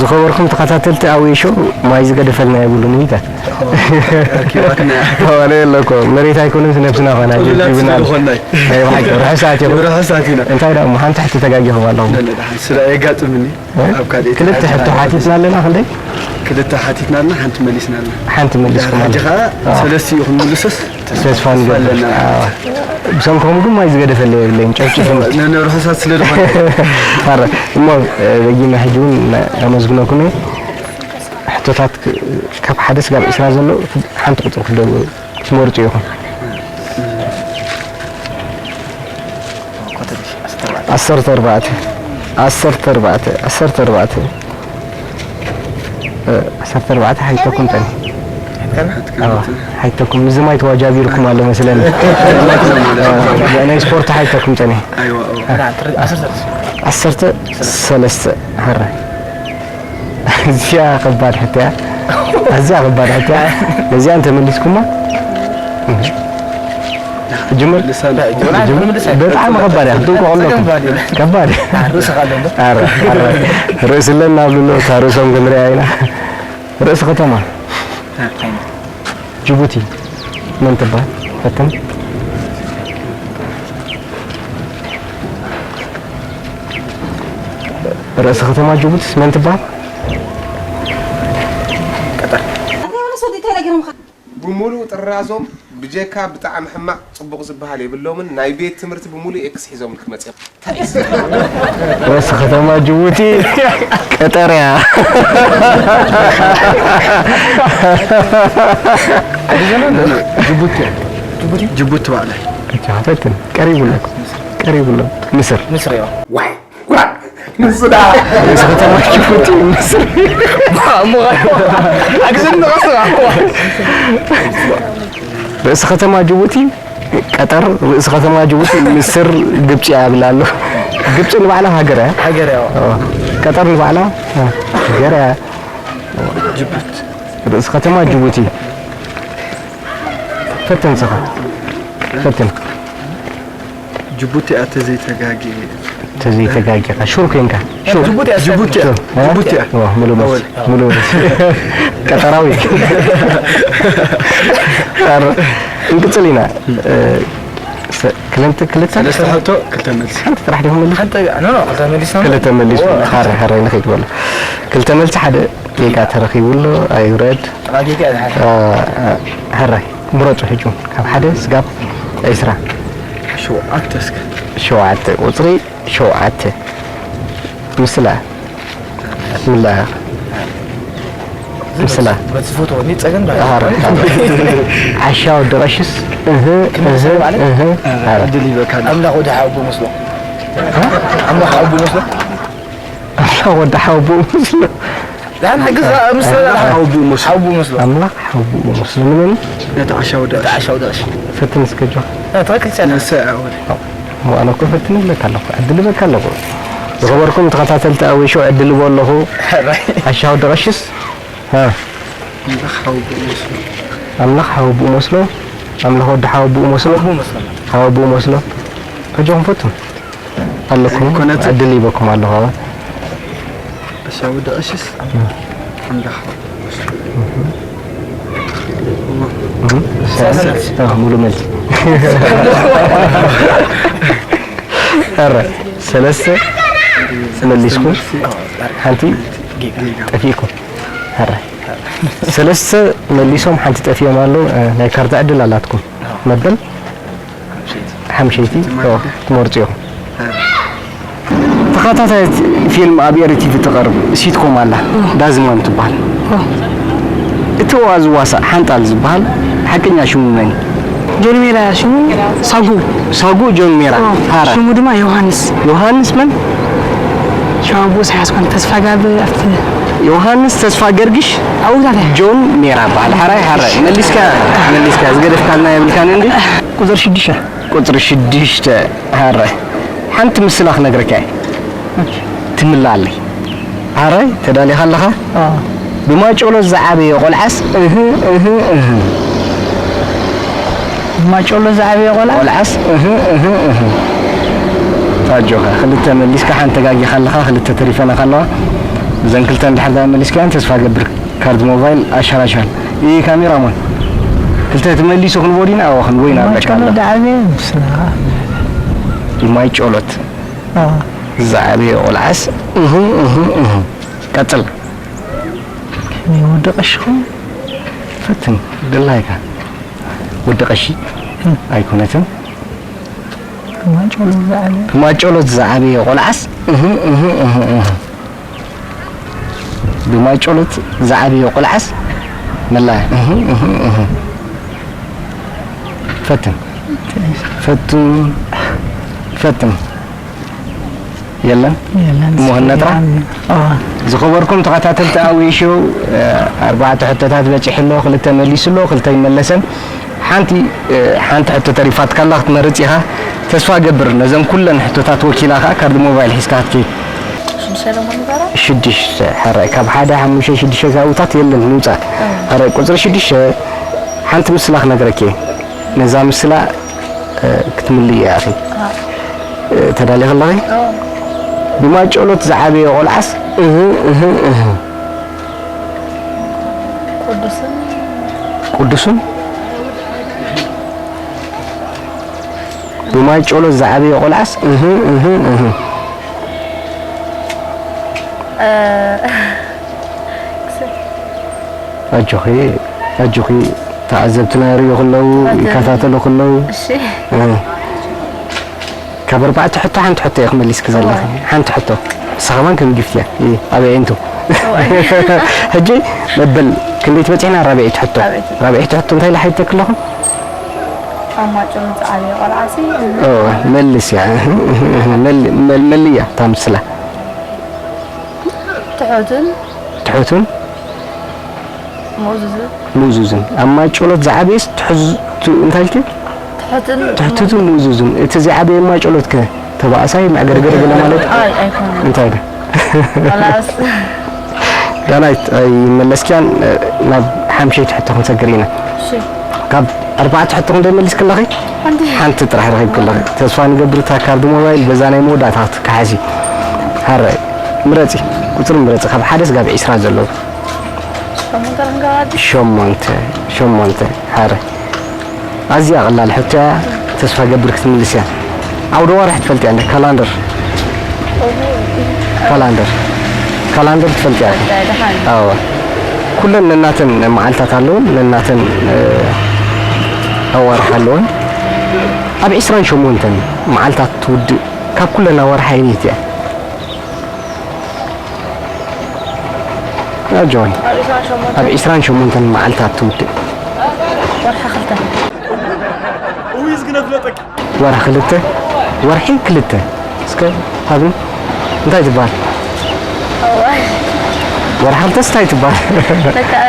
ዝኸበርኩም ተኸታተልቲ ኣዌሾ፣ ማይ ዝገደፈልና የብሉን እዩ። ኣኪባትና። ተዋለ የለኮ፣ መሬት ኣይኮነን፣ ነብስና ኾና ኩልና ጀብና። ስለዝኾንና እዩ። ናይ ብሓቂ፣ ርሑሳት ኢኹም። ርሑሳት ኢና። እንታይ ደኣ እሞ፣ ሓንቲ ሕቶ ተጋጊኹም ኣለኹም። ለለ፣ ደሓን፣ ስለ የጋጥምኒ። እ? ኣብ ካልእ ክልተ ሕቶ ሓቲትና ኣለና፣ ክንደይ? ክልተ ሓቲትና ኣለና፣ ሓንቲ መሊስና ኣለና። ሓንቲ መሊስኩም ድሕሪ ሕጂ ኣለና። ከኣ ኣዎ። ሰለስቲኡ ክንምልሶስ ተስፋ ንገብር። ኣለና። ኣዎ። ብሰንኮም ግን ማይ ዝገደፈለ የብለይን፣ ጨብጭቡ። ነነ ርሑሳት ስለ ዝኾነ። ኣረ፣ እሞ፣ እ፣ በጊና ሕጂ እውን ኣመስግነኩም እየ። ሕቶታት ክ-፣ ካብ ሓደ ስጋብ ዕስራ ዘሎ ሓንቲ ቁጽሪ ክደ-፣ ክትመርጹ ኢኹም። ዓሰርተ ኣርባዕተ፣ ዓሰርተ ኣርባዕተ፣ ዓሰርተ ኣርባዕተ፣ እ፣ ዓሰርተ ኣርባዕተ ሓይተኩም ጠኒ። ኣዋ፣ ሓይተኩም፣ እዚ ማይ ተዋጃቢርኩም ኣሎ መስለኒ። እ፣ ናይ ስፖርት ሓይተኩም ጠኒ። ኣይዋ፣ እዋ። ዓሰርተ ሰለስተ፣ ሃረ። እዚኣ ከባድ ሕቶ እያ። እዚኣ ከባድ ሕቶ እያ። ነዚኣ እንተመሊስኩማ፣ ጅምር። ልሳን ጅምር። በጣም ከባድ እያ። ክትጥንቀቑ ኣለኩም። ከባድ እያ። ከባድ እያ። ርእስኻ ኣሎ እንዶ? ኣረ፣ ኣረ። ርእሲ ኣለና ኣብሉ ኣሎ። እታ ርእሶም ክንሪኣ ኢና። ርእሲ ከተማ። ጅቡቲ መን ትበሃል? ፈትን። ርእሲ ከተማ ጅቡቲስ መን ትበሃል? ቀጠር። ብሙሉእ ጥራዞም ብጀካ ብጣዕሚ ሕማቕ ጽቡቕ ዝበሃል የብሎምን። ናይ ቤት ትምህርቲ ብሙሉእ ኤክስ ሒዞም ክመጽኦም። ርእሲ ከተማ ጅቡቲ ቀጠር እያ። ጅቡቲ። ጅቡቲ ባዕላ። ፈትን። ቀሪቡ ኣሎ። ቀሪቡ ኣሎ። ምስር። ምስር እያ። ዋይ። ንሱ ደኣ ርእሲ ከተማ ጅቡቲ ምስር። ኣግዝኒ ቀስራ። ርእሲ ከተማ ጅቡቲ ቀጠር፣ ርእሲ ከተማ ጅቡቲ ምስር፣ ግብጺ እያ ይብል ኣሎ። ግብጺ ንባዕላ ሃገር እያ። ሃገር እያ። ኦ፣ ቀጠር ንባዕላ፣ እ፣ ሃገር እያ። ጅቡቲ። ርእሲ ከተማ ጅቡቲ። ፈትን ስኻ። ፈትን። ጅቡቲ እያ ተዘይተጋግየ። ተዘይተጋግየ። ሹር ኮይንካ። ሹር። ጅቡቲ እያ። ጅቡቲ እያ። ሹር። እ? ጅቡቲ እያ። ዋ፣ ሙሉ መልሲ። ኣወል። ሙሉ መልሲ። ቀጠራዊ። ኣር-፣ እንቅጽል ኢና። እ፣ ሰ-፣ ክልተ፣ ክልተ? ሰለስተ ሕቶ፣ ክልተ መልሲ። ሓንቲ ጥራሕ ዲኹም መልሲ? ሓንቲ፣ ኖ፣ ኖ፣ ክልተ መሊስና። ክልተ መሊሱ። ኦ። ሓረ፣ ሓረ ንኸይድ በሎ። ክልተ መልሲ፣ ሓደ ጌጋ ተረኺቡ ኣሎ፣ ኣይውረድ። ጥራ ጌጋ እያ ዝሓሸ። አ፣ አ፣ ሕራይ፣ ምረጹ ሕጂ እውን። ካብ ሓደ ስጋብ ዕስራ። ሸውዓተ እስከ። ሸውዓተ፣ ቁጽሪ ሸውዓተ። ምስላ። ምላ። ምስላ። በቲ ፎቶ ወኒ ጸገም ዳ። ኣረ። ዓሻ ወዲ ቀሽስ። እህ፣ ክምልስ እህ፣ ማለት? እህ። ኣረ። ዕድል ይበካ ኣሎ። ኣምላኽ ወዲ ሓወቦ መስሎ። እ? ኣምላኽ ሓወቦ መስሎ። ኣምላኽ ወዲ ሓወቦ መስሎ። ዳን ሕግዝ ምስላ። ሓወቦ መስሎ። ሓወቦ መስሎ። ኣምላኽ ሓወቦ መስሎ። ንመን? ነቲ ዓሻ ወዲ ነቲ ቀሽስ። ዓሻ ወዲ ቀሽስ። ፈትን እስከ ጆ። እ፣ ትኽክል ጸና። ንሰ ኣወል። እሞ ኣነ እኮ ፈትን እብለካ ኣለኹ፣ ዕድል እበካ ኣለኹ። ዝኸበርኩም ተኸታተልቲ ኣዌሾ ዕድል እቦ ኣለኹ። ሕራይ። ዓሻ ወዲ ቀሽስ? ሃ። ኣምላኽ ሓወቦኡ መስሎ። ኣምላኽ ሓወቦኡ መስሎ። ኣምላኽ ወዲ ሓወቦኡ መስሎ። ሓወቦኡ መስሎ። ሓወቦኡ መስሎ። ከጆኹም ፈቱ። ኣለኩም። ኣይኮነትን። ዕድል ይበኩም ኣለኹ። ዓሻ ወዲ ቀሽስ? እ። ኣምላኽ ሓወቦኡ መስሎ። እህ፣ ሰለስተ። አ፣ ሙሉ መልሲ። ኣረ፣ ሰለስተ መሊስኩም፣ ሓንቲ ጠፊእኩም። ኣረ፣ ሰለስተ መሊሶም፣ ሓንቲ ጠፊኦም ኣለዉ። እ፣ ናይ ካርታ ዕድል ኣላትኩም። መበል ሓምሸይቲ፣ ኦ፣ ትመርጹ ኢኹም። ተኸታታይት ፊልም ኣብ ኤሪ ቲቪ ትቐርብ ሲትኮም ኣላ፣ ዳዝማም ትበሃል። እቲ ኣብኣ ዝዋሳእ ሓንጣል ዝበሃል ሓቀኛ ሽሙ መን እዩ? ጆን ሜራ ሽሙ። ሳጉ። ሳጉ ጆን ሜራ። ኦ፣ ሃረ። ሽሙ ድማ ዮሃንስ። ዮሃንስ መን? ሽሙ ኣቦ ኢሳያስ ኮነ፣ ተስፋ ጋብ ኣብቲ ዮሃንስ ተስፋ ገርግሽ ኣብኡ ታተ። ጆን ሜራ በሃል። ሓራይ፣ ሓራይ። መሊስካ፣ መሊስካ። ዝገደፍካልና የብልካን እንዲ? ቁጽሪ ሽዱሽተ። ቁጽሪ ሽዱሽተ፣ ሃረ። ሓንቲ ምስላ ክነግረካ እየ። እሺ። ትምላለይ። ሃረ፣ ተዳሊኻ ኣለኻ? ኣዎ። ብማጨሎ ዝዓበየ ቆልዓስ፣ እህ፣ እህ፣ እህ። ብማጨሎ ዝዓበየ ቆልዓ? ቆልዓስ፣ እህ፣ እህ፣ እህ። ኣጆኻ፣ ክልተ መሊስካ፣ ሓንቲ ተጋጊኻ ኣለኻ፣ ክልተ ተሪፈናኻ ኣለዋ። እዘን ክልተ እንድሕር ዳ መሊስካያን ተስፋ ገብር ካርድ ሞባይል ኣሻራሻል። እ ካሜራማን፣ ክልተ ትመሊሱ ክንቦ ዲና? ኣዎ፣ ክንቦ ኢና ኣለካ ማሻላ ኣላ። ዳዕቤ ምስና። ብማይ ጮሎት። ኣዎ። ዝዓበየ ቆልዓስ፣ እህ፣ እህ፣ እህ። ቀጽል። ከመይ ወዲ ቀሽኹም? ፈትን፣ ድላይካ። ወዲ ቀሺ እም። ኣይኮነትን። ብማይ ጮሎት ዝዓበየ። ብማይ ጮሎት ዝዓበየ ቆልዓስ፣ እህ፣ እህ፣ እህ፣ እህ። ብማይ ጮሎት ዝዓበየ ቆልዓስ፣ መላ፣ እህ፣ እህ፣ እህ። ፈትን። ፈትን። ፈትን። የለን? የለን፣ እሞ እስኪ ህነጥራ? ይዓቢ። ኣዎ። ዝኸበርኩም ተኸታተልቲ ኣዊ ሾው፣ እ፣ ኣርባዕተ ሕቶታት በጺሑ ኣሎ፣ ክልተ መሊሱ ኣሎ፣ ክልተ ይመለሰን። ሓንቲ፣ እ፣ ሓንቲ ሕቶ ተሪፋትካ ኣላ፣ ክትመርጽ ኢኻ። ተስፋ ገብር፣ ነዘን ኩለን ሕቶታት ወኪላ ኸኣ ካርድ ሞባይል ሒዝካ ክትከይድ። ሽዱሽተ ደሞ ንገራ? ሽዱሽተ፣ ሕራይ። ካብ ሓደ፣ ሓሙሽተ፣ ሽዱሽተ ካብኡታት የለን ምውጻእ። ኣዎ። ሕራይ፣ ቁጽሪ ሽዱሽተ፣ ሓንቲ ምስላ ክነግረኪ እየ። ነዛ ምስላ እ፣ ክትምልኢ ኢኺ። እ፣ ተዳሊኺ ኣለኺ? ኣዎ። ብማይ ጨሎት ዝዓበየ ቆልዓስ፣ እህ፣ እህ፣ እህ። ቅዱስን ቅዱስን? ብማይ ጨሎት ዝዓበየ ቆልዓስ፣ እህ፣ እህ፣ እህ። እ፣ ኣጆኺ፣ ኣጆኺ፣ ተዓዘብትና ይርእዩ ከለዉ፣ ኣጆኺ። ይከታተሉ ከለዉ፣ እሺ። እ፣ ካብ ኣርባዕተ ሕቶ ሓንቲ ሕቶ ኢኺ መሊስኪ ዘለኺ። እዋይ። ሓንቲ ሕቶ። ንሳ ከማን ከም ጊፍት እያ። እ፣ ኣብ ኣዒንቱ። እዋይ። ሕጂ መበል ክንደይ ትበጺሕና? ራብዐይቲ ሕቶ። ራብዐይቲ። ራብዐይቲ ሕቶ እንታይ ኢለ ሓቲተኪ ኣለኹ? ኣብ ማይ ጨሎት ዝዓበየ ቆልዓሲ። ኦ፣ መልስ እያ። መል-፣ መል-፣ መልያ እታ ምስላ። ትሑትን ትሑትን ምእዙዝን። ምእዙዝን። ኣብ ማይ ጨሎት ዝዓበየስ ትሑዝ-፣ ቱ-፣ እንታይ ኢልኪ? ትሑትን ትሑትን ምእዙዝን። እቲ ዝዓበየ ማይ ጨሎት ከ ተባእሳይ፣ መዕገርገር ገለ ማለት? ኣይ፣ ኣይኮነን። እንታይ ዶ? ኸላስ። ዳናይት፣ ኣይመለስክያን፣ ናብ ሓምሸይቲ ሕቶ ክንሰግር ኢና። እሺ። ካብ ኣርባዕተ ሕቶ ክንደይ መሊስኪ ኣለኺ? ሓንቲ። ሓንቲ ጥራሕ ረኺብኪ ኣለኺ። ተስፋ ንገብር እታ ካርድ ሞባይል በዛ ናይ መወዳእታ ክትከሓሲ። ሃራይ፣ ምረጺ። ቁጽሪ ምረጺ። ካብ ሓደ ስጋብ ዒስራ ዘለዉ። ሸሞንተ ርንጋዋዲ። ሸሞንተ፣ ሸሞንተ። ሃራይ። ኣዝያ ቀላል ሕቶ እያ። ተስፋ ገብር ክትምልስ እያ። ዓውደ ዋርሕ ትፈልጥያ እንደ ካላንደር? ኦሆ። ካላንደር። ካላንደር ትፈልጥያ? ደሓን። ኣዎ። ኩለን ነናተን መዓልታት ኣለውን፣ ነናተን፣ እ፣ ኣዋርሕ ኣለውን። ኣብ ዒስራን ሸሞንተን መዓልታት ትውድእ ካብ ኩለን ኣዋርሕ ኣየነይቲ እያ? ኣጆን። ኣብ ዒስራን ሸሞንተን። ኣብ ዒስራን ሸሞንተን መዓልታት ትውድእ። ወርሒ ክልተ። እውይ፣ ዝግነ ፍለጠኪ። ወርሒ ክልተ? ወርሒ ክልተ። እስከ ሃብኒ። እንታይ ትበሃል? እዋይ። ወርሒ ክልተስ እንታይ ትበሃል? ለካ-፣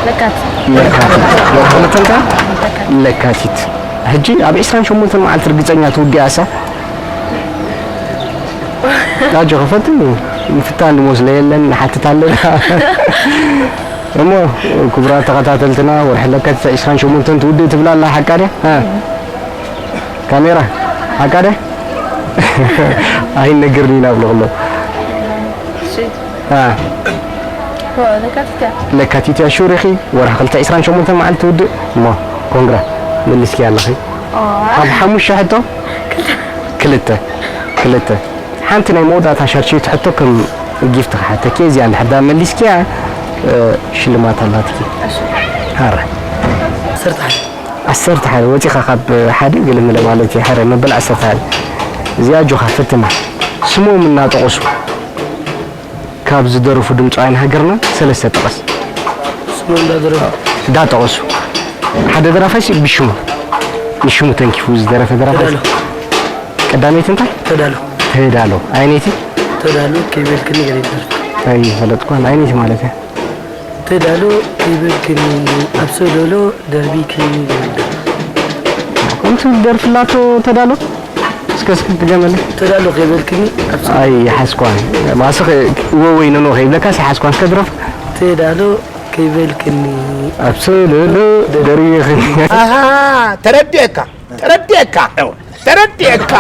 ለካቲት። ለካቲት። ወርሒ ክልተ እንታይ? ለካቲት። ለካቲት። ሕጂ ኣብ ዒስራን ሸሞንተን መዓልቲ ርግጸኛ ትውድእያ እሳ? ኣጆኺ ፈትኒ፣ ምፍታን ዝመስሎ የለን፣ ንሓትት ኣለና። እሞ ክቡራት ተኸታተልትና፣ ወርሒ ለካቲት ዒስራን ሸሞንተን ትውድእ ትብል ኣላ፣ ሓቃ ድያ? እ? ካሜራ፣ ሓቃ ድያ? ኣይነግርን ኢና ብሎ ከሎ። እሺ። እ። ኦ፣ ለካቲት እያ። ለካቲት እያ፣ ሹር ኢኺ፣ ወርሒ ክልተ ዒስራን ሸሞንተን መዓልቲ ትውድእ። እሞ፣ ኮንግራ፣ መሊስኪ ኣለኺ። ኦ። ካብ ሓሙሽተ ሕቶ? ክልተ። ክልተ። ሓንቲ ናይ መወዳእታ ሻርሸይቲ ሕቶ ከም ጊፍት ክሓተኪ፣ እዚኣ እንድሕር ዳ መሊስኪያ፣ እ፣ ሽልማት ኣላትኪ። እሺ። ሃረ። ዓሰርተ ሓደ። ዓሰርተ ሓደ ወጺኻ ካብ ሓደ ገለመለ ማለት እዩ። ሃረ፣ መበል ዓሰርተ ሓደ። እዚኣ ኣጆኻ ፈትና። ስሞም እናጠቐሱ ካብ ዝደረፉ ድምፃውያን ሃገርና ሰለስተ ጥቐስ። ስሞም እንዳደረፉ? እንዳጠቐሱ። ሓደ ደራፋይሲ ብሽሙ፣ ንሽሙ ተንኪፉ ዝደረፈ ደራፋይ። ተዳሎ። ቀዳመይቲ እንታይ? ተዳሎ። ተዳሎ። ኣየነይቲ? ተዳሎ ከይበልክኒ ገለ ይደርፍ። ኣይፈለጥኳን። ኣየነይቲ ማለት እያ? ተዳሎ ከይበልክኒ ኣብ ሰለሎ ደርቢክኒ ገለ ይደርፍ። ከምቲ ደርፊ ኣላቶ ተዳሎ? እስከ፣ እስከ ድገመለይ። ተዳሎ ከይበልክኒ ኣብ ሰለሎ። ኣይሓዝኳን። ማስኽ እወ ወይ ኖኖ ከይብለካስ ኣይሓዝኳን። እስከ ድረፍ። ተዳሎ ከይበልክኒ። ኣብ ሰለሎ ደሪኽኒ። ኣሃ፣ ተረዲኤካ፣ ተረዲኤካ፣ ተረዲኤካ።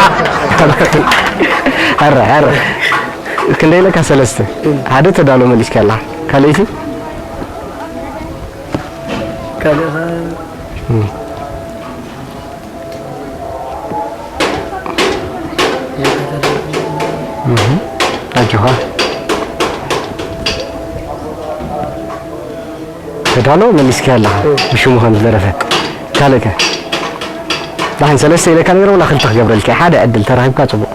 ኧረ፣ ኧረ። ክንደይ ኢለካ? ሰለስተ። ሓደ ተዳሎ መሊስካ ኣላ። ካልኣይቲ? ካልእ ኸ? እም። እህ። ኣጆኻ። ተዳሎ መሊስካ ኣለኻ። እም። ብሽሙ ከም ዝደረፈ። ካልእ ከ? ደሓን ሰለስተ ኢለካ ነይረ፣ ወላ ክልተ ክገብረልካ። ሓደ ዕድል ተራኺብካ ጽቡቕ።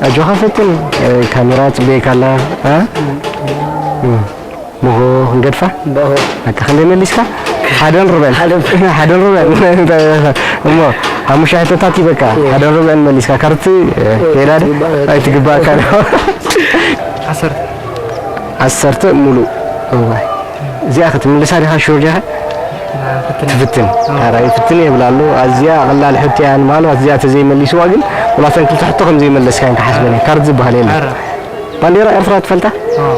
ኣጆኻ ፈትን፣ እ፣ ካሜራ ጽበየካ ኣላ፣ እ? እ። ምሆ ክንገድፋ? በሆ። በቃ ክንደይ መሊስካ? ሓደን ርብዕን። ሓደን። ሓደን ርብዕን። እሞ፣ ሓሙሽተ ሕቶታት ይበቃ። እ። ሓደን ርብዕን መሊስካ። ካርድ፣ እ፣ እ፣ ከይዳ ዶ? ኣይትግባእ። ኣይትግባእካ ዶ? ዓሰርተ። ዓሰርተ ሙሉእ። እዋይ። እዚኣ ክትምልሳ ዲኻ ሹር ዲኻ? ትፍትን። ትፍትን። ኣዎ። ኣረ ይፍትን የብላ ኣሎ። ኣዝያ ቀላል ሕቶ እያ። ምናልባት እዚኣ ተዘይመሊስዋ ግን፣ ወላተን ክልተ ሕቶ ከም ዘይመለስካ እዮም ክሓስበን እየ። ካርድ ዝበሃል የለን። ኣረ። ባንዴራ ኤርትራ ትፈልጣ? ኣዎ።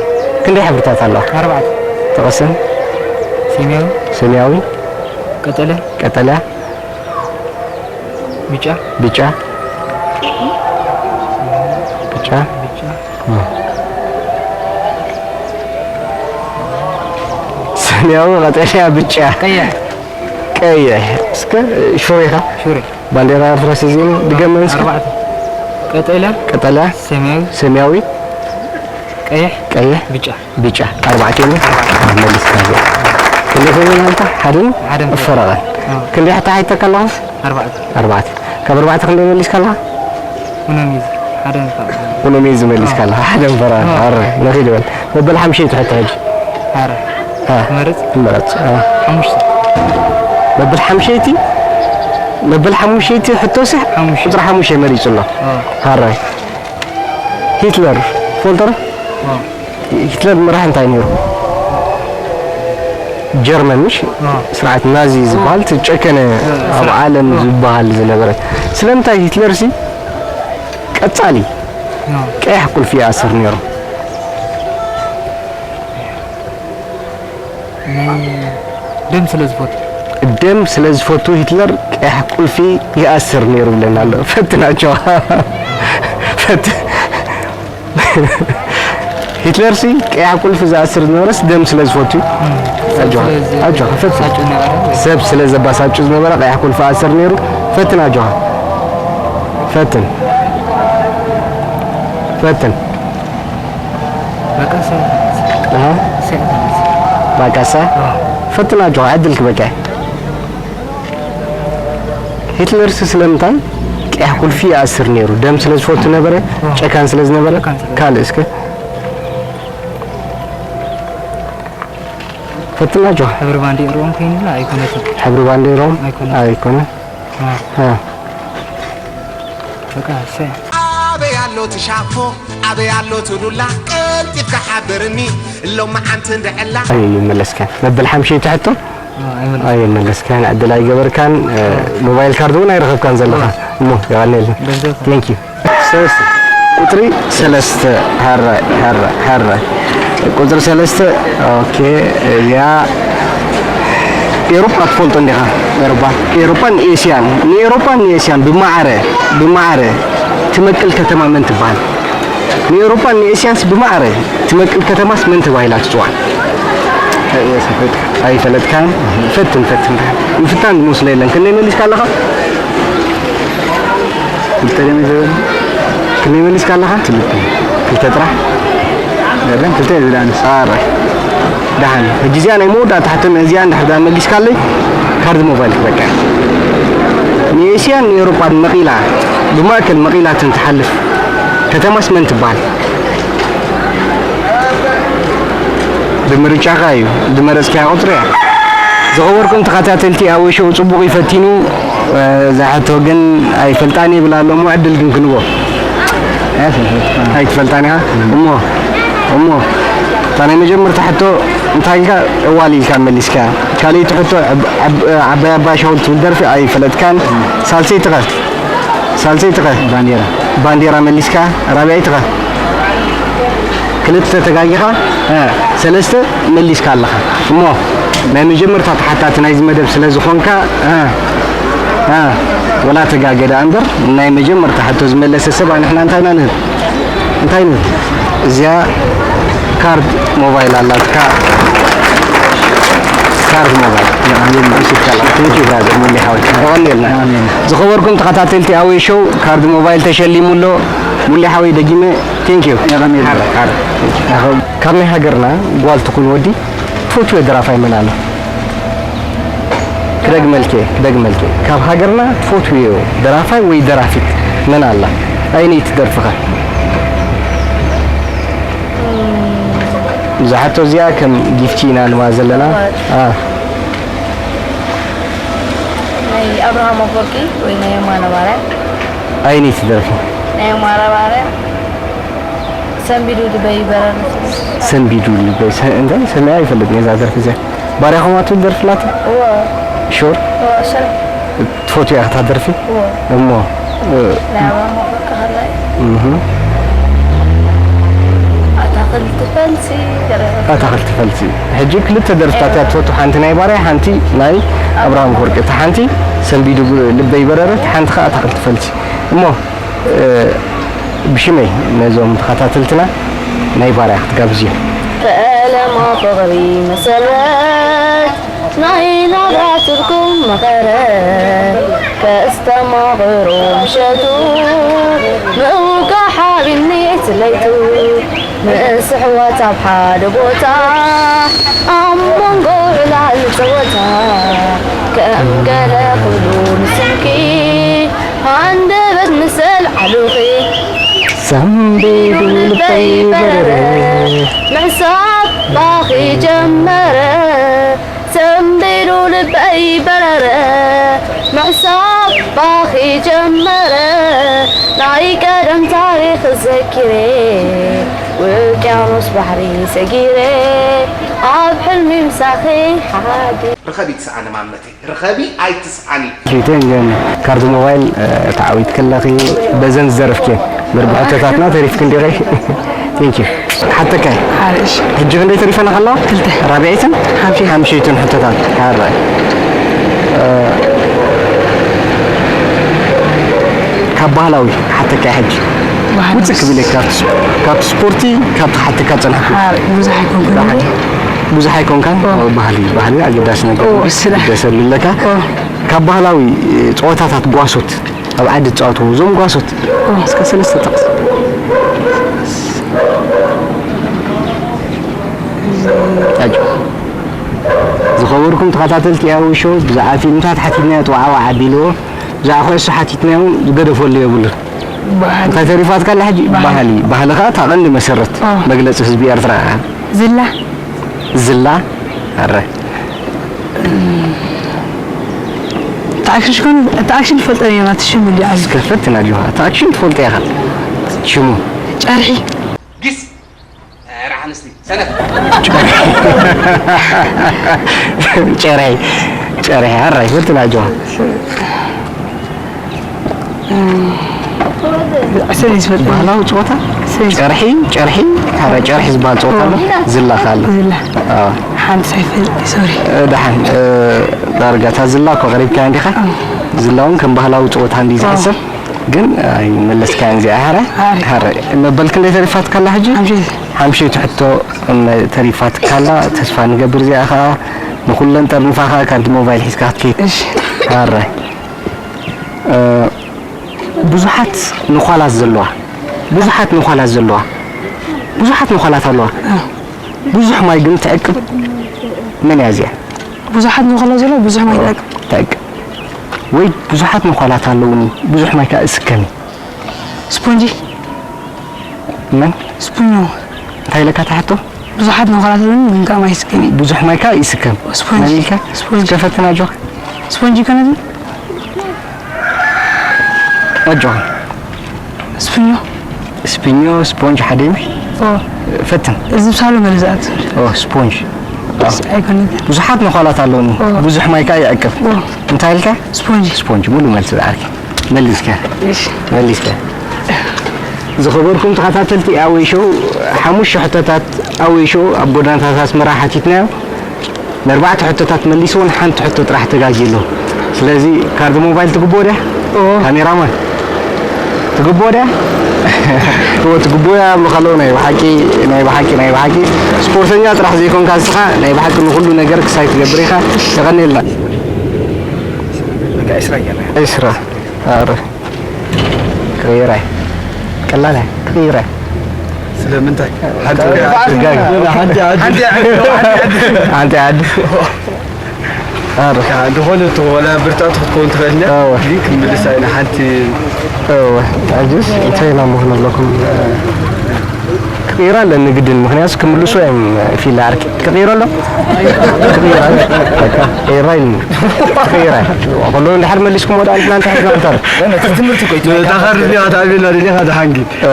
ክንደይ ሕብርታት ኣለዋ? ኣርባዕተ። ጥቐሰን። ሰማያዊ። ሰማያዊ። ቀጠልያ። ቀጠልያ። ብጫ። ብጫ። ብጫ። ብጫ። እ። ሰማያዊ፣ ቀጠልያ፣ ብጫ። ቀይሕ። ቀይሕ። እስከ ሹሬኻ? ሹሬ። ባንዴራ ኤርትራ ስዚም ድገመን እስከ። ኣርባዕተ። ቀጠልያ። ቀጠልያ። ሰማያዊ። ሰማያዊ። ቀይሕ። ቀይሕ። ብጫ። ብጫ። ኣርባዕተ እዮም። ኣርባዕተ። መሊስካ። ክንደይ ኮይኑ ናልካ? ሓደን ሓደን። እፈረቐን። ኣዎ። ክንደይ ሕቶ ሓይተካ ኣለኹ? ኣርባዕተ። ኣርባዕተ። ካብ ኣርባዕተ ክንደይ መሊስካ ኣለኻ? ኩኖም እዩ። ሓደ ንፋዕ። ኩኖም እዩ ዝመሊስካ ኣዎ። ኣለኻ። ሓደ ንፈረቐን። ኣዎ። ኣረ፣ ነኺድ በል። መበል ሓምሸይቲ ሕቶ ሕጂ። ኣረ። አ። ትመርጽ? ትመርጽ። አ። ሓሙሽተ። መበል ሓምሸይቲ? መበል ሓሙሸይቲ ሕቶሲ ሓሙሽተ። ቁጽሪ ሓሙሽተ መሪጹ ኣሎ። ኣዎ። ኣረ። ሂትለር፣ ትፈልጦ ዶ? ኣዎ። ሂትለር መራሒ እንታይ ነይሩ? ጀርመን፣ ምሽ? ኣዎ። ስርዓት ናዚ ዝበሃል፣ እቲ ጨከነ ኣዎ፣ ኣብ ስርዓት። ዓለም ኣዎ። ዝበሃል ዝነበረ። ስለምንታይ ሂትለር ሲ ቀጻሊ ኣዎ። ቀያሕ ቁልፊ ይኣስር ነይሩ? ናይ ደም ስለ ዝፈቱ። ደም ስለ ዝፈቱ ሂትለር ቀያሕ ቁልፊ ይኣስር ነይሩ ብለና ኣሎ። ፈትናቸው። ፈት-፣ ሂትለር ሲ ቀያሕ ቁልፊ ዝኣስር ዝነበረስ ደም ስለ ዝፈቱ እዩ። እም። ኣጆኻ፣ ስለ ዝ-፣ ኣጆኻ፣ ፈትን። ሳጩ ነበረ። ሰብ ስለ ዘባሳጩ ዝነበረ ቀያሕ ቁልፊ ኣስር ነይሩ። ፈትን ኣጆኻ። ፈትን። ፈትን። በቃ ሰ-፣ ኣሃ። ሰ-፣ በቃ ሰ-፣ ኣዎ። ፈትን ኣጆኻ፣ ዕድል ክበቃ። ሂትለርስ ስለምንታይ ቀያሕ ቁልፊ ይኣስር ነይሩ? ደም ስለ ዝፈቱ ነበረ? ኣዎ። ጨካን ስለ ዝነበረ? ጨካን ስለ ካልእ እስከ? ፈትን ኣጆኻ። ሕብሪ ባንዴርኦም ከይንብላ ኣይኮነትን። ሕብሪ ባንዴርኦም? ኣይኮነትን። ኣይኮነን። ኣዎ። ኣዎ። በቃ ሰ-፣ ኣበይ ኣሎ ትሻፎ፣ ኣበይ ኣሎ ትዱላ፣ ቀልጢፍካ ሓብርኒ፣ ሎማዓንቲ እንድዕላ። ኣይመለስካን። መበል ሓምሸይቲ ሕቶ? ኣዎ፣ ኣይመለስካን። ኣይመለስካን፣ ዕድል ኣይገበርካን፣ እ፣ ኣዎ። ሞባይል ካርድ እውን ኣይረኸብካን ዘለኻ። ኣዎ። እሞ፣ የቐንየልና። ገንዘብ። Thank you። ሰለስተ። ቁጽሪ ሰለስተ፣ ሕራይ፣ ሕራይ፣ ሕራይ። ቁጽሪ ሰለስተ፣ ኦኬ፣ እዚኣ ኤውሮጳ ትፈልጦ እንዲኻ? ኤውሮጳ። ኤውሮጳን ኤስያን፣ ንኤውሮጳን ንኤስያን ብማዕረ፣ ብማዕረ ትመቅል ከተማ መን ትበሃል? ንኤውሮጳን ንኤስያንስ ብማዕረ ትመቅል ከተማስ መን ተባሂላ ትጽዋዕ? ኣይፈለጥካን። ፈትን፣ ፈትን። ምፍታን ዝመስሎ የለን። ክንደይ መሊስካ ኣለኻ? ክልተ ደም ይዘበል። ክንደይ መሊስካ ኣለኻ? ክልተ። ክልተ ጥራሕ? የለን፣ ክልተ እዩ ዝደኣንስ። ኣረ። ደሓን። ሕጂ እዚኣ ናይ መወዳእታ ሕቶ፣ እዚኣ እንድሕር ደኣ መሊስካለይ፣ ካርድ ሞባይል ክበቅዕ። ንኤስያን ንኤውሮጳን መቒላ፣ ብማእከል መቒላትን ትሓልፍ ከተማስ መን ትበሃል? ብምርጫኻ እዩ። ዝመረጽካያ ቁጽሪ እያ። ዝኸበርኩም ተኸታተልቲ፣ ኣወ ሾው ጽቡቕ እዩ ፈቲኑ። እ፣ እዛ ሕቶ ግን ኣይፈልጣን ይብል ኣሎ እሞ ዕድል ግን ክንቦ። ኣይፈልጣን። ኣይትፈልጣን ኢኻ? እሞ፣ እሞ፣ እታ ናይ መጀመርታ ሕቶ እንታይ ኢልካ? ዕዋል ኢልካ መሊስካ። ካልኣይቲ ሕቶ፣ ዓብ-፣ ዓብ-፣ ዓባይ ኣባ ሻውል ትብል ደርፊ ኣይፈለጥካን። ሳልሰይቲ ኸ? ሳልሰይቲ ኸ? ባንዴራ። ባንዴራ መሊስካ። ራብዓይቲ ኸ? ክልተ ተጋጊኻ። እ፣ ሰለስተ መሊስካ ኣለኻ። እሞ ናይ መጀመርታ ተሓታቲ ናይዚ መደብ ስለ ዝኾንካ፣ እ፣ አ፣ ወላ ተጋገ ደኣ እምበር፣ ናይ መጀመርታ ሕቶ ዝመለሰ ሰብ ንሕና እንታይ ኢና ንህብ? እንታይ ንህብ? እዚኣ ካርድ ሞባይል ኣላትካ። ካርድ ሞባይል። ንዓም የምልስ ይከላ። Thank you brother ሙሊ ሓወይ። የቐንየልና። ኣሜን። ዝኸበርኩም ተኸታተልቲ ኣወይ ሾው፣ ካርድ ሞባይል ተሸሊሙ ኣሎ። ሙሊ ሓወይ ደጊመ thank you። የቐንየልና። ሓረ፣ ሓረ። ካብ ናይ ሃገርና ጓል ትኹን ወዲ ትፈትዎ ደራፋይ መን ኣሎ? ክደግመልኪ፣ ክደግመልኪ። ካብ ሃገርና ትፈትውዮ ደራፋይ ወይ ደራፊት መን ኣላ? ኣየነይቲ ደርፍኸ? እዛ ሕቶ እዚኣ ከም ጊፍቲ ኢና ንባ ዘለና። እወ። አ። ናይ ኣብርሃም ኣፈወርቂ ወይ ናይ የማነ ባርያ? ኣየነይቲ ደርፊ? ናይ የማነ ባርያ። ሰንቢዱ ልበይ በረረ። ሰንቢዱ ልበይ፣ ሰ-፣ እንታይ? ሰሚዐ ኣይፈልጥን እዛ ደርፊ እዚኣ። ባርያኹም ኣትብል ደርፊ ኣላታ? እወ። ሹር? እወ፣ ሹር። ትፈትያ እታ ደርፊ? እወ። እሞ፣ እ፣ ናይ ኣበባ መኸር ከኸላይ። እህ። ኣታኽልቲ ፈልሲ፣ ገለ። ኣታኽልቲ ፈልሲ። ሕጂ ክልተ ደርፍታት እያ ትፈቱ፣ ሓንቲ ናይ ባርያ፣ ሓንቲ ናይ ኣብርሃም ኣፈወርቂ። እታ ሓንቲ ሰንቢዱ ብ-፣ ልበይ በረረ፣ እታ ሓንቲ ኸኣ ኣታኽልቲ ፈልሲ። እሞ፣ እ፣ ብሽመይ ነዞም ተኸታተልትና ናይ ባርያ ክትጋብዝዮም። ፈለማ ፍቕሪ መሰረት ናይ ናብራ ትርጉም መኸረ ከስተማቕሮ ምሸቱ ምውጋሕ ሓቢኒ እቲ ለይቱ ምስ ኣሕዋት ኣብ ሓደ ቦታ ኣብ መንጎ ዕላል ጸወታ ከም ገለ ኩሉ ንስምኪ ሃንደበት ምስ ኣልዓሉኺ ሰንቢዱ ልበይ በረረ ምሕሳብ ባኺ ጀመረ ሰንቢዱ ልበይ በረረ ምሕሳብ ባኺ ጀመረ ናይ ቀደም ታሪኽ ዘኪረ ውቅያኖስ ባሕሪ ሰጊረ ኣብ ሕልሚ ምሳኺ ሓዲ ርኸቢ ትስኣነ ማመተይ፣ ርኸቢ ኣይትስኣኒ። ሪተን ግን ካርድ ሞባይል፣ እ፣ ተዓዊትኪ ኣለኺ። በዘን ዝደረፍክየን መርብሒ ሕቶታትና ተሪፍኪ እንዲኺ። Thank you። ሓተካይ። ሓርሽ። ሕጂ ክንደይ ተሪፈና ከለዋ? ክልተ። ራብዐይትን ሓምሸይትን። ሓምሸይትን ሕቶታት። ሓራይ። እ፣ ካብ ባህላዊ ሓተካይ ሕጂ። ባህላዊ። ውፅእ ክብል እየ ካብቲ ስፖ-፣ ካብቲ ስፖርቲ፣ ካብቲ ሓተካ ዝፀናሕኩ። ሓራይ፣ ብዙሕ ኣይኮንኩን። ደሓን። ብዙሕ ኣይኮንካን? ኦ። ኦ፣ ባህሊ፣ ባህሊ ኣገዳሲ ነገር ኦ፣ እዩ። ስለ። ግደሰሉ ኣለካ። ኦ። ካብ ባህላዊ፣ እ፣ ፀወታታት ጓሶት ኣብ ዓዲ ዝፃወትዎ እዞም ጓሶት እስከ ሰለስተ ጥቕስ። ኣጆ። ዝኸበርኩም ተኸታተልቲ ያዊ ሾው፣ ብዛዕባ ፊልምታት ሓቲትናዮ፣ ጥዋዓዋ ዓቢልዎ። ብዛዕባ ኩዕሶ ሓቲትናዮ፣ ዝገደፈሉ የብሉን። ባህሊ። እንታይ ተሪፋትካ ኣላ ሕጂ? ባህሊ። ባህሊ። ባህሊ ኸዓ እታ ቀንዲ መሰረት ኦ። መግለፂ ህዝቢ ኤርትራ። ዝላ። ዝላ። ኣረ። እታ ኣክሽን ሽኮን፣ እታ ኣክሽን ትፈልጦ እያ፣ ናቲ ሽም እንዲ ዓቢ። እስከ ፈትን ኣጆኻ። እታ ኣክሽን ትፈልጦ ኢኻ። ሽሙ። ጨርሒ። ጊስ። ኧረ ኣንስቲ፣ ሰነፍ። ጨርሒ። ጨርሒ። ኣራይ፣ ፈትን ኣጆኻ። ዕስር እዩ ዝፈልጥ። ባህላዊ ጸወታ? ዕስር እዩ። ጨርሒ፣ ጨርሒ፣ ታዲያ ጨርሒ ዝበሃል ጸወታ ኣሎ? ኦ። ዝላ ከ ኣሎ? ዝላ። ኣዎ። ሓንቲ ሳይፈልጥ፣ ሶሪ። እ፣ ደሓን፣ እ፣ ዳርጋ እታ ዝላ እኮ ቀሪብካያ እንዲኻ? ኣዎ። ዝላ እውን ከም ባህላዊ ጸወታ እንዲ ኣዎ። ዝሕሰብ፣ ግን ኣይመለስካያን እዚኣ። ሓረ? ሓረ። ሓረ። መበል ክንደይ ተሪፋትካ ኣላ ሕጂ? ሓምሸይቲ። ሓምሸይቲ ሕቶ፣ እም፣ ተሪፋትካ ኣላ። ተስፋ ንገብር እዚኣ ኸኣ ንኹለን ጠርኒፋ ኸኣ ካርድ ሞባይል ሒዝካ ክትከይድ። እሺ። ሓረ። እ፣ ብዙሓት ነዃላት ዘለዋ፣ ብዙሓት ነዃላት ዘለዋ፣ ብዙሓት ነዃላት ኣለዋ። እ። ብዙሕ ማይ ግን ትዕቅብ መን እያ እዚኣ? ብዙሓት ነዃላት ዘለዋ፣ ብዙሕ ማይ ትዕቅብ። ትዕቅብ። ወይ ብዙሓት ነዃላት ኣለውኒ፣ ብዙሕ ማይ ከኣ እስከሚ። ስፖንጂ። መን? ስፖንጂ። እንታይ ኢለካ ትሓቶ? ብዙሓት ነዃላት ኣለውኒ፣ ግን ከኣ ማይ ይስከም እዩ። ብዙሕ ማይ ከኣ ይስከም። ስፖንጅ። መን ኢልካ? ስፖንጅ። እስከ ፈትን ኣጆኻ። ስፖንጅ ይኮነትን? ኣጆኻ። ስፒኞ። ስፒኞ፣ ስፖንጅ ሓደ እዩ። ኦ። ፈትን። እዚ ብሳሎ መለ ዝኣቱ። ኦ፣ ስፖንጅ። ኦ። ኣይኮነትን። ብዙሓት ነዃላት ኣለውኒ። ኦ። ብዙሕ ማይ ከኣ ይዕቅብ። ኦ። እንታይ ኢልካ? ስፖንጅ። ስፖንጅ፣ ሙሉ መልሲ ዝዓርኪ። መሊስካ። እሺ። መሊስካ። ዝኸበርኩም ተኸታተልቲ ኣወይ ሾው፣ ሓሙሽተ ሕቶታት ኣወይ ሾው ኣብ ጎደናታት ኣስመራ ሓቲትናዮ። ንኣርባዕተ ሕቶታት መሊስዎን ሓንቲ ሕቶ ጥራሕ ተጋግዩ ኣሎ። ስለዚ ካርድ ሞባይል ትግብኦ ድያ? ካሜራማን ትግብኦ ድያ? እዎ ትግብኦ እያ ይብሉኻ ኣለዉ። ናይ ብሓቂ ናይ ብሓቂ ናይ ብሓቂ ስፖርተኛ ጥራሕ ዘይኮንካ ንስኻ ናይ ብሓቂ ንኹሉ ነገር ክሳይ ትገብር ኢኻ። የቐንየልና። ዕስራ ኣረ ክቕይራ እየ። ቀላል እያ ክቕይራ እየ። ስለምንታይ? ሓንቲ ሓንቲ ዓዲ። ኣረ ዝኾነ ወላ ብርታቱ ክትከውን ትኽእል እያ። እወ። ግን ክምልሳ ኢና ሓንቲ እወ። ኣጅስ እንታይ ኢና ምኾነ ኣለኩም? ክቕይራ ኣለኒ ግድን፣ ምኽንያቱ ክምልሱ እዮም ፊላ ዓርኪ። ክቕይሮ ኣሎ? ክቕይራ ኣሎ? በቃ፣ ቅይራ ኢልኒ። ክቕይራ። ኩሉ እንድሕር መሊስኩም ወደ ኣልፍና እንታይ ሕዝና እንተር? ትምህርቲ እኮ እዩ። እታ ካርድ እዚኣ ክትኣብየላ ደሊኻ ድሓንጊ። እ፣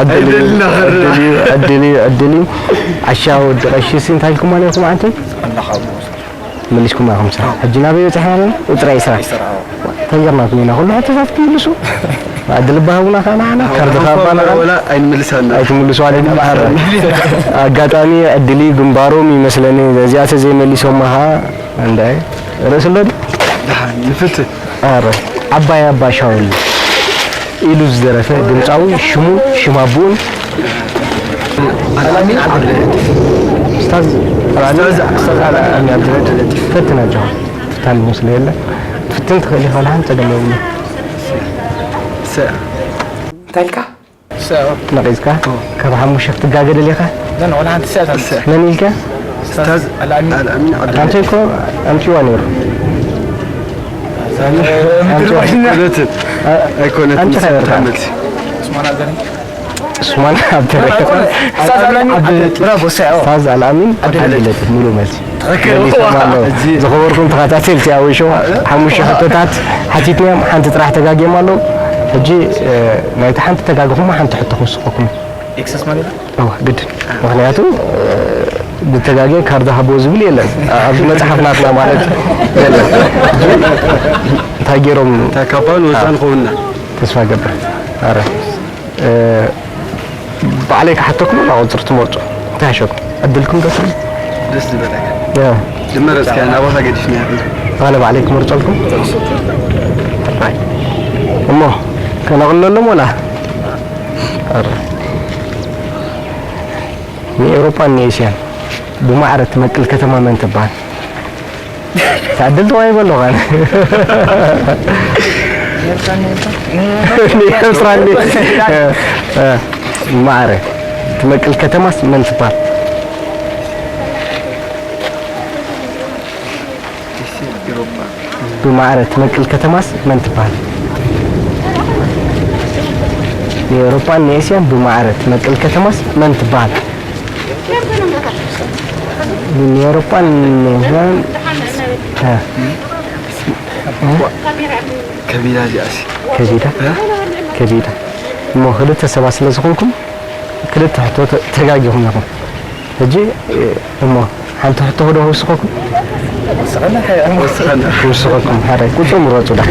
ዕድል እዩ፣ ኣይደልና ኸራ። ዕድል እዩ፣ ዕድል እዩ፣ ዕድል እዩ። ዓሻ ወዲ ቀሺ ሲ እንታይ ኢልኩም ማለት ኢኹም ኣንቱም? መሊስኩም ኢኹም ሳ። ሕጂ ናበይ በፂሕና ኣለና? ቁፅሪ ዕስራ። ተገርናኩም ኢና። ኩሉ ሕቶታት ትምልሱ። ዕድል ባህቡና ከኣ ንዓና፣ ካርድ ከኣ ኣባና ከኣ ወላ ኣይንምልሳና። ኣይትምልሱ ኣለ። ኣጋጣሚ ዕድሊ ግንባሮም ይመስለኒ። እዚኣ ተዘይመሊሶማ ከኣ እንዳ ርእሲ ኣሎ ድዩ? ደሓን ንፍትህ። ኣረ፣ ዓባይ ኣባ ሻውል ኢሉ ዝደረፈ ድምፃዊ ሽሙ ሽም ኣቦኡን ኣልኣሚን ዓብደልለጢፍ። ኡስታዝ ኣልኣሚን፣ ኡስታዝ፣ ኡስታዝ ኣልኣሚን ዓብደልለጢፍ። ፈትን ኣጆኻ። ፍታን ስለ የለ ትፍትን ትኽእል ኢኻ፣ ወላ ሓንቲ ጸገም የብሉን። ሰ- እንታይ ኢልካ? ነቒዝካ? ካብ ሓሙሽተ ክትጋገ ደሊኻ? ለን፣ ወላ ሓንቲ ሰ- መን ኢልካ? ኡስታዝ ኣልኣሚን። ኣልኣሚን ዓብደልለጢፍ። ኣንተ እኮ ኣምጺዋ ነይሩ። ኣምጺዋ። ኣይኮነትን፣ ኣይኮነትን። ኣምጺኻ ነይርካ። መልሲ። ዑስማን ኣብ ተረከ። ኡስታዝ ኣልኣሚን ዓብደልለጢፍ። ብራቮ፣ ሰ-፣ ኦ። ኡስታዝ ኣልኣሚን ዓብደልለጢፍ። ዓብደልለጢፍ፣ ሙሉ መልሲ። ትኽክል። መሊሶም ኣለዉ። እዚ ዝኸበርኩም ተኸታተልቲ ኣወይ ሾው፣ ሓሙሽተ ሕቶታት ሓቲትናዮም፣ ሓንቲ ጥራሕ ተጋግዮም ኣለዉ። ሕጂ፣ እ፣ ናይቲ ሓንቲ ተጋግኹማ ሓንቲ ሕቶ ክውስኸኩም። ኤክሰስ ማለት? እወ፣ ግድን። ምኽንያቱ፣ እ፣ ብተጋግየ ካርድ ሃቦ ዝብል የለን። ኣብዚ መጽሓፍ ናትና ማለት የለን። ሕጂ እንታይ ገይሮም? እታ ካባን ወዛን ኸውና። ተስፋ ገብር። ኣረ። እ፣ ባዕለይ ክሓተኩም ወላ ቁጽሪ ትመርጹ? እንታይ ይሓሸኩም? ዕድልኩም ደስ ይብል። ደስ ዝበለካ። ያ። ድመረጽካ ናባኻ ገዲፍና ያብል። ኣነ ባዕለይ ክመርጸልኩም? ጥራይ። እሞ ከነቕለሎም ወላ? ኣረ። ንኤውሮጳን ንኤስያን ብማዕረ ትመቅል ከተማ መን ትበሃል? ተዕድል ጥዋይ በሎ ኻን። ንኤርትራ ን-፣ እ፣ እ፣ ማዕረ ትመቅል ከተማስ መን ትበሃል? ብማዕረ ትመቅል ከተማስ መን ትበሃል? ንኤውሮጳን ንኤስያን ብማዕረ ትመቅል ከተማስ መን ትበሃል? ንኤውሮጳን ንኤስያን፣ እ። ከቢዳ እዚኣሲ። ከቢዳ? እ? ከቢዳ። እሞ ክልተ ሰባት ስለ ዝኾንኩም፣ ክልተ ሕቶ ተ-፣ ተጋጊኹም ኢኹም። ሕጂ፣ እሞ ሓንቲ ሕቶ ዶ ክውስኸኩም? ወስኸና፣ ወስኸና። ክውስኸኩም፣ ሓደ ቁጽሪ ምረጹ ዳ።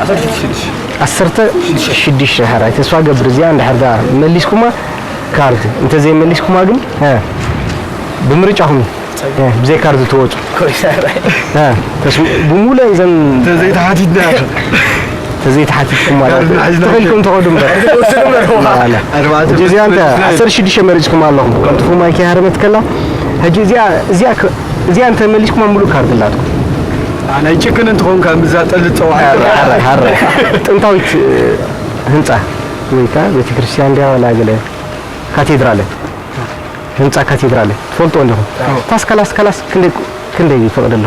ዓሰርተ ሽዱሽተ። ዓሰርተ ሽዱሽተ፣ ሕራይ። ተስፋ ገብር፣ እዚኣ እንድሕር ዳ መሊስኩማ፣ ካርድ፣ እንተዘይመሊስኩማ ግን፣ እ፣ ብምርጫኹም እዩ። እ፣ ብዘይ ካርድ ትወጹ። እ፣ ተስም-፣ ብምሉእ እዘን እንተዘይተሓቲትና። እንተዘይተሓቲትኩም ማለት ካርድ እዩ። ሒዝና ተኸልኩም ትኸዱ እምበር። ካርድ ትወስዱ እምበር። ኣላ። ኣርባዕተ ሕጂ እዚኣ እንተ መሊስና። ዓሰርተ ሽዱሽተ መሪጽኩም ኣለኹም። ከምቲ ፉማይ ከይሃረመት ከላ፣ ሕጂ እዚኣ፣ እዚኣ ከ-፣ እዚኣ እንተ መሊስኩማ ምሉእ ካርድ ኣላትኩም። ኣነ ጭክን እንትኾን ካብ ምዛ ጠልጥ ጸዋዕ። ኣረ፣ ኣረ፣ ኣረ። ጥንታዊት፣ እ፣ ህንጻ ወይ ከኣ ቤተክርስትያን ድያ ዋላ ገለ ካቴድራል? ህንጻ ካቴድራል ትፈልጥዎ እንዲኹም? ኣዎ። ታስ ከላስ፣ ከላስ ክንደይ፣ ክንደይ ይፈቕድ ኣሎ?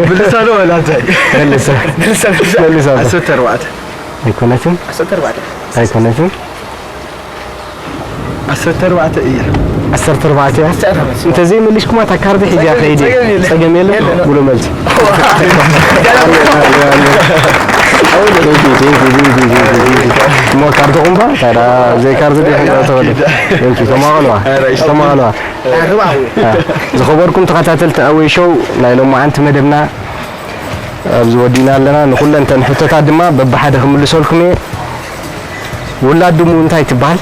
ምልሳ ዶ ወላ እንታይ? መልሳ። መልሳ፣ መልሳ። መልሳ። ዓሰርተ ኣርባዕተ። ኣይኮነትን? ዓሰርተ ኣርባዕተ። ኣይኮነትን? ዓሰርተ ኣርባዕተ እያ። ዓሰርተ ኣርባዕተ እያ? ዓሰርተ ኣርባዕተ። እንተዘይመሊስኩማ እታ ካርድ ሒዝያ ጸገም ከይድ እየ። የለን። ጸገም የለን? የለን። ሙሉ መልሲ። እሞ ካርድ ቁምባ፣ ታዲያ ዘይ ካርድ ዲኹም ተበሉ። ቴንኪ፣ ተማቐልዋ። ተማቐልዋ። አ፣ ዝኸበርኩም ተኸታተልቲ ኣወይ ሾው፣ ናይ ሎማዓንቲ መደብና ኣብዚ ወዲና ኣለና። ንኹለን እተን ሕቶታት ድማ በብሓደ ክምልሰልኩም እየ። ውላድ ድሙ እንታይ ትበሃል?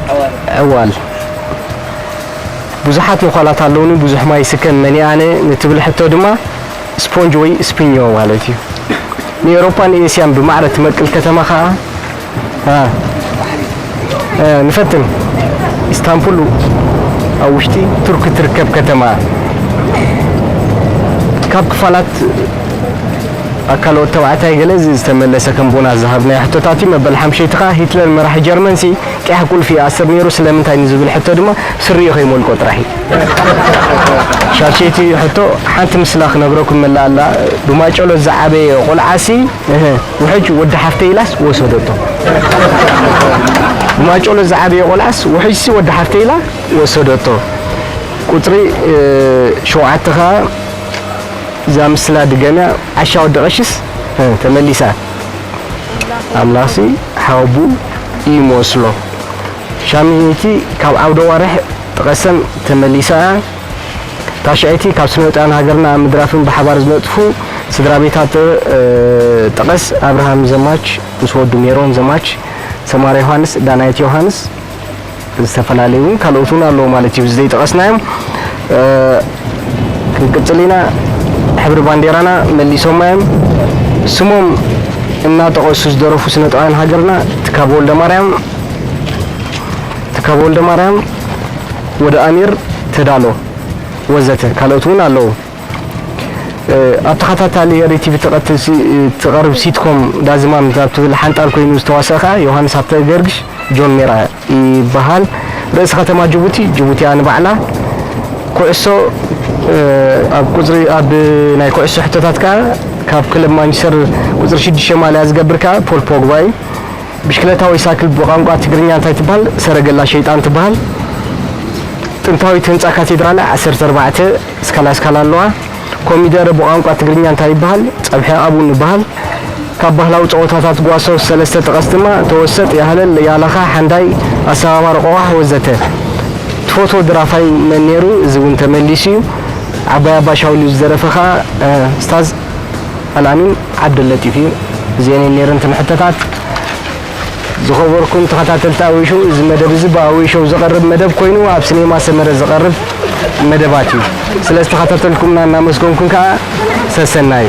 ዕዋል። ዕዋል። ብዙሓት ነዃላት ኣለውኒ፣ ብዙሕ ማይ ይስከም መን እየ ኣነ ንትብል ሕቶ ድማ ስፖንጅ ወይ ስፒኞ ማለት እዩ። ንኤውሮጳን ኤስያን ብማዕረ ትመቅል ከተማ ኸኣ፣ እ፣ እ፣ ንፈትን። ኢስታንቡል ኣብ ውሽጢ ቱርክ ትርከብ ከተማ። ካብ ክፋላት ኣካል ወዲ ተባዕታይ ገለ እዚ ዝተመለሰ ከም ቦናስ ዝሃብናዮ ሕቶታት እዩ። መበል ሓምሸይቲ ኸኣ ሂትለር መራሒ ጀርመንሲ ቀያሕ ቁልፊ ይኣስር ነይሩ ስለምንታይ ንዝብል ሕቶ ድማ ስሪኡ ከይሞልቆ ጥራሕ እዩ። ሻሸይቲ ሕቶ ሓንቲ ምስላ ክነግረኩም መላ ኣላ። ብማጨሎት ዝዓበየ ቆልዓሲ፣ እህ፣ ውሕጅ ወዲ ሓፍተይ ኢላስ ወሰደቶ። ብማጨሎት ዝዓበየ ቆልዓስ ውሕጅሲ ወዲ ሓፍተይ ኢላ ወሰደቶ። ቁጽሪ፣ እ፣ ሸውዓተ ኸኣ እዛ ምስላ ድገምያ። ዓሻ ወዲ ቀሽስ፣ እ፣ ተመሊሳ። ኣምላኽሲ ሓወቡ ይመስሎ። ሻምነይቲ ካብ ዓውደ ዋርሕ ጥቐሰን ተመሊሳ እያ። ታሽዐይቲ ካብ ስነ ጥበባውያን ሃገርና ኣብ ምድራፍን ብሓባር ዝነጥፉ ስድራ ቤታት፣ እ፣ ጥቐስ። ኣብርሃም ዘማች ምስ ወዱ ሜሮን ዘማች፣ ሰማር ዮሃንስ፣ ዳናይት ዮሃንስ፣ ዝተፈላለዩ እውን ካልኦት እውን ኣለዉ ማለት እዩ፣ ዘይጠቐስናዮም። እ፣ ክንቅጽል ኢና። ሕብሪ ባንዴራና መሊሶማ እዮም። ስሞም እናጠቐሱ ዝደረፉ ስነ ጥበባውያን ሃገርና ትካብ ወልደ ማርያም፣ ትካብ ወልደ ማርያም፣ ወደ ኣሚር፣ ተዳሎ ወዘተ ካልኦት እውን ኣለዉ። እ፣ ኣብ ተኸታታሊ ኤሪ ቲቪ ትቐትል ሲ-፣ ትቐርብ ሲትኮም ዳዝማም ዛብ ትብል ሓንጣል ኮይኑ ዝተዋስአ ከኣ ዮሃንስ ሃብተ ገርግሽ፣ ጆን ሜራ፣ ይበሃል። ርእሲ ከተማ ጅቡቲ፣ ጅቡቲ እያ ንባዕላ። ኩዕሶ፣ እ፣ ኣብ ቁጽሪ፣ ኣብ ናይ ኩዕሶ ሕቶታት ከኣ ካብ ክለብ ማንቸስተር ቁጽሪ ሽዱሽተ ማልያ ዝገብር ከኣ ፖል ፖግባ እዩ። ብሽክለታ ወይ ሳይክል ብቋንቋ ትግርኛ እንታይ ትበሃል? ሰረገላ ሸይጣን ትበሃል። ጥንታዊት ህንጻ ካቴድራል ዓሰርተ ኣርባዕተ ስካላ ስካላ ኣለዋ። ኮሚደረ ብቋንቋ ትግርኛ እንታይ ይበሃል? ጸብሒ ኣቡን ይበሃል። ካብ ባህላዊ ጸወታታት ጓሶ ሰለስተ ጥቀስ ድማ፣ ተወሰጥ፣ ያህለል፣ ያላኻ፣ ሓንዳይ፣ ኣሰባባሪ ቆቋሕ ወዘተ። ትፈትዎ ድራፋይ መን ነይሩ? እዚ እውን ተመሊሱ እዩ። ዓባይ ኣባ ሻውል እዩ ዝደረፈ ኸኣ፣ እ፣ ስታዝ ኣልኣሚን ዓብደለጢፍ እዩ። እዚአን እየን ነይረን እተን ሕቶታት። ዝኸበርኩም ተኸታተልቲ ኣወይ ሾው፣ እዚ መደብ እዚ ብኣወይ ሾው ዝቐርብ መደብ ኮይኑ፣ ኣብ ሲኔማ ሰመረ ዝቐርብ መደባት እዩ። ስለ ዝተኸታተልኩምና እናመስገንኩም ከኣ ሰሰናዩ።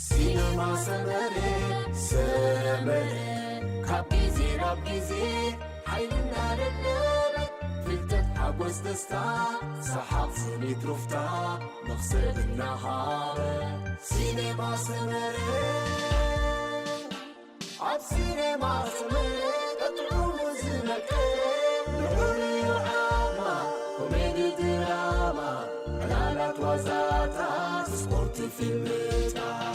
ሲነማ ሰመረ፣ ሰመረ፣ ካብ ግዜ ናብ ግዜ ሓይሊ እናደለበ፣ ፍልጠት፣ ሓጎስ፣ ደስታ፣ ሰሓቕ፣ ስኒት፣ ሩፍታ፣ መኽሰብ እናሃበ። ሲኔማ ሰመረ፣ ኣብ ሲኔማ ሰመረ፣ ቀጥዑ ዝነቀ፣ ልዑል እዩ ዓቕማ፣ ኮሜዲ፣ ድራማ፣ ዕላላት፣ ዋዛታት፣ ስፖርት፣ ፊልምታት።